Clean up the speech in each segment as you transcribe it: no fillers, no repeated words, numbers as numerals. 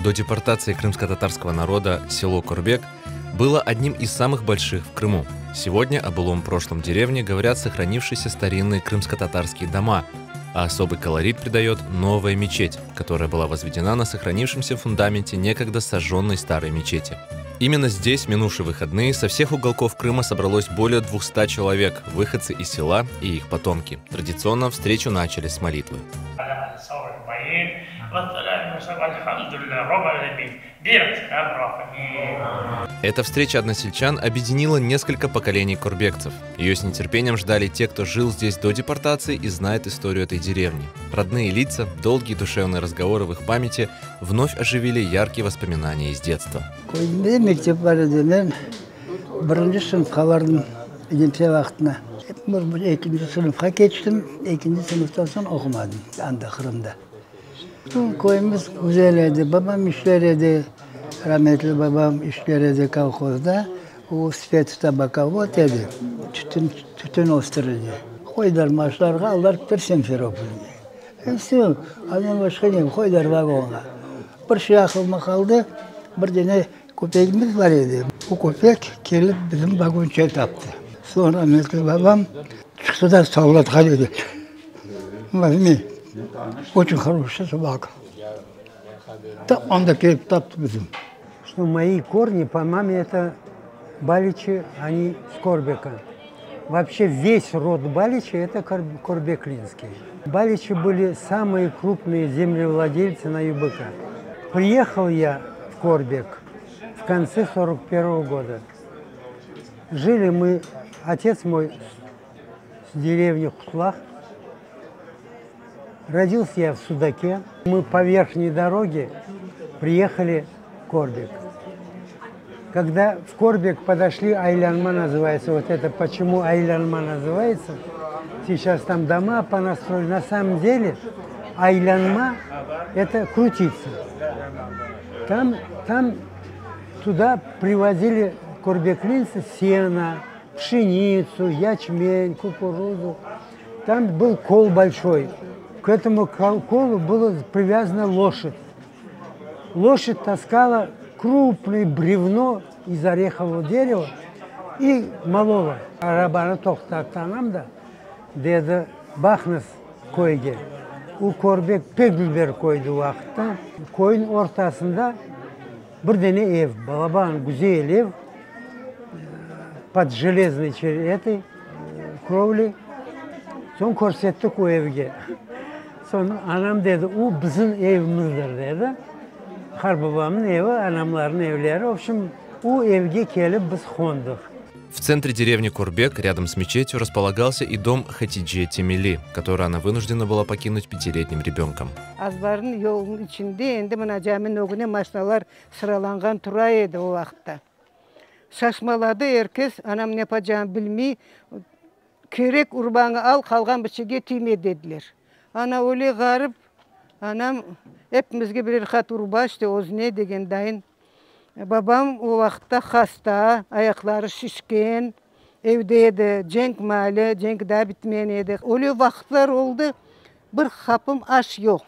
До депортации крымско-татарского народа село Корбек было одним из самых больших в Крыму. Сегодня о былом прошлом деревни говорят сохранившиеся старинные крымско-татарские дома, а особый колорит придает новая мечеть, которая была возведена на сохранившемся фундаменте некогда сожженной старой мечети. Именно здесь, в минувшие выходные, со всех уголков Крыма собралось более 200 человек, выходцы из села и их потомки. Традиционно встречу начали с молитвы. Эта встреча односельчан объединила несколько поколений корбекцев. Ее с нетерпением ждали те, кто жил здесь до депортации и знает историю этой деревни. Родные лица, долгие душевные разговоры в их памяти вновь оживили яркие воспоминания из детства. Köyümde mektep bar edi. Men birinci sınıfqa bardım medrese vaqtına. Ekinci sınıfqa keçtim. Ekinci sınıftan soñ oqumadım anda, Qırımda. Köyümiz güzel edi. Babam işler edi, rametli babam işler edi kolhozda. O spetstabakovod edi, tütün, tütün östüridi. Qoydılar maşlarğa, aldılar kettiler Simferopolge. E vse, andan başqa ne, qoydılar vagonğa. Bir şey aqılıma qaldı, bir dene köpegimiz bar edi. O köpek kelip bizim vagonçayı taptı. Soñ rametli babam çıqtı da soldatqa dedi, Vozmi, oçün horoşaya sobaka. Tap anda kelip taptı bizim. Что мои корни по маме это Баличи, они с Корбека. Вообще весь род Баличи это Корбеклинский. Баличи были самые крупные землевладельцы на ЮБК. Приехал я в Корбек в конце 41 года. Жили мы, отец мой с деревни Хуслах. Родился я в Судаке. Мы по верхней дороге приехали в Корбек. Когда в Корбек подошли, Айлянма называется, вот это почему Айлянма называется, сейчас там дома понастроили. На самом деле Айлянма – это крутиться. Там, там туда привозили корбеклинцы сено, пшеницу, ячмень, кукурузу. Там был кол большой. К этому колу была привязана лошадь. Лошадь таскала крупное бревно из орехового дерева и молола. Arabanı toqtattı anam da, dedi, Baqıñız köyge. O Körbek pek dülber köy edi o vaqıtta. Köyniñ ortasında bir dene ev, balaban, güzel ev, pod железной этой кровлей. Soñ körsettik o evge. Soñ anam dedi, o bizim evimizdir, dedi. Qartbabamnıñ evi, anamlarnıñ evleri. В общем, o evge kelip biz qondıq. В центре деревни Корбек, рядом с мечетью, располагался и дом Хатидже Темели, который она вынуждена была покинуть пятилетним ребенком. Azbarnıñ yolunıñ içinde endi mına caminiñ ögüne maşinalar sıralanğan tura edi o vaqıtta. Şaşmaladı er kes, anam ne yapacağını bilmey, kerek urbañı al, qalğan bir şeyge tiyme dediler. Ana öyle ğarip, anam epimizge birer qat urba işte özüne degen dayın. Babam o vaqıtta hasta, ayaqları şişken, evde edi, cenk maali, cenk daa bitmegen edi. Öyle vaqıtlar oldı, bir hapım aş yoq.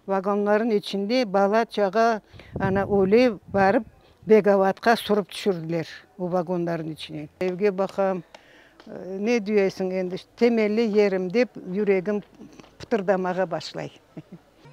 Vagonlarnıñ içinde bala-çağa, ana öyle barıp Begavatqa sürip tüşürdiler o vagonlarnıñ içine. Evge baqam, ne duyasıñ endi, temelli yerim dep yüregim pıtırdamağa başlay.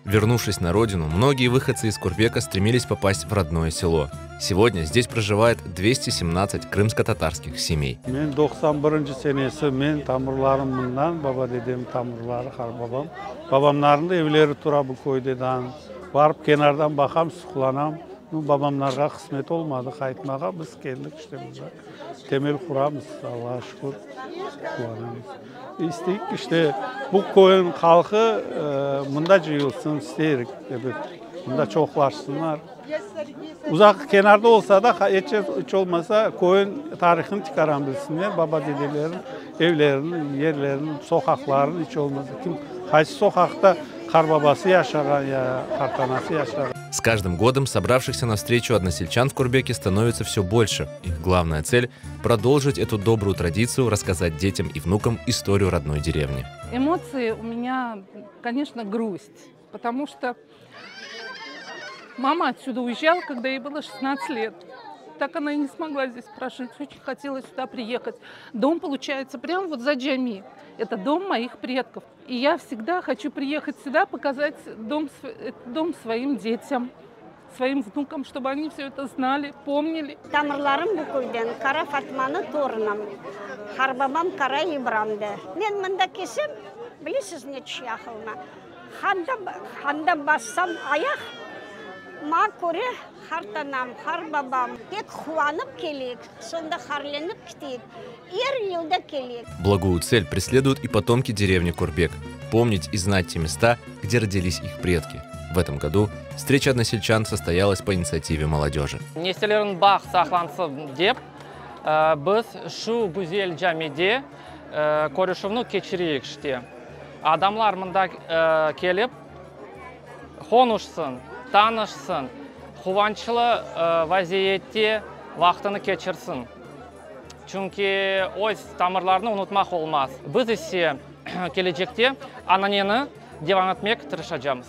Вернувшись на родину, многие выходцы из Курбека стремились попасть в родное село. Сегодня здесь проживает 217 крымско-татарских семей. Men 91 senesi men tamırlarım mından, baba dedem tamırları, qartbabam. Babamlarnıñ da evleri tura bu köyde daa. Barıp kenardan baqam, suqlanam. Nu, babamlarğa qısmet olmadı qaytmağa, biz keldik işte mında. Temel quramız, Allağa şükür, quvanamız. İsteyik işte, bu köyniñ halqı mında cıyılsın isteyrik, ebet, mında çoqlaşsınlar. Uzaq kenarda olsa da, iç olmasa köyniñ tarihını tikaran bilsinler, baba-dedeleriniñ evlerini, yerlerini, soqaqlarını iç olmasa, kim qaysı soqaqta qartbabası yaşağan ya qartanası yaşağan. С каждым годом собравшихся на встречу односельчан в Курбеке становится все больше. Их главная цель – продолжить эту добрую традицию, рассказать детям и внукам историю родной деревни. Эмоции у меня, конечно, грусть, потому что. Мама отсюда уезжала, когда ей было 16 лет. Так она и не смогла здесь прожить. Очень хотела сюда приехать. Дом получается прямо вот за джами. Это дом моих предков. И я всегда хочу приехать сюда, показать дом, дом своим детям, своим внукам, чтобы они все это знали, помнили. Tamırlarım bu köyden, Qara Fatmanıñ torunım, Qarbabam Qara İbramdı. Men mında kelsem, bilesiz ne tüşe aqılıma? Anda, anda bassam ayaq, maña köre qartanam, qarbabam pek quvanıp keleyik, soñra harlenip keteyik. Er yılda keleyik. Благую цель преследуют и потомки деревни Корбек – помнить и знать те места, где родились их предки. В этом году встреча односельчан состоялась по инициативе молодежи. Nesillerniñ bağ saqlansın dep, biz şu güzel camide körüşüvni keçireyik işte. Adamlar mında kelip qonuşsın, tanışsın, quvançlı vaziyette vaqtını keçirsin. Çünki öz tamırlarını unutmaq olmaz. Biz ise kelecekte ananeni devam etmek tırışacağımız.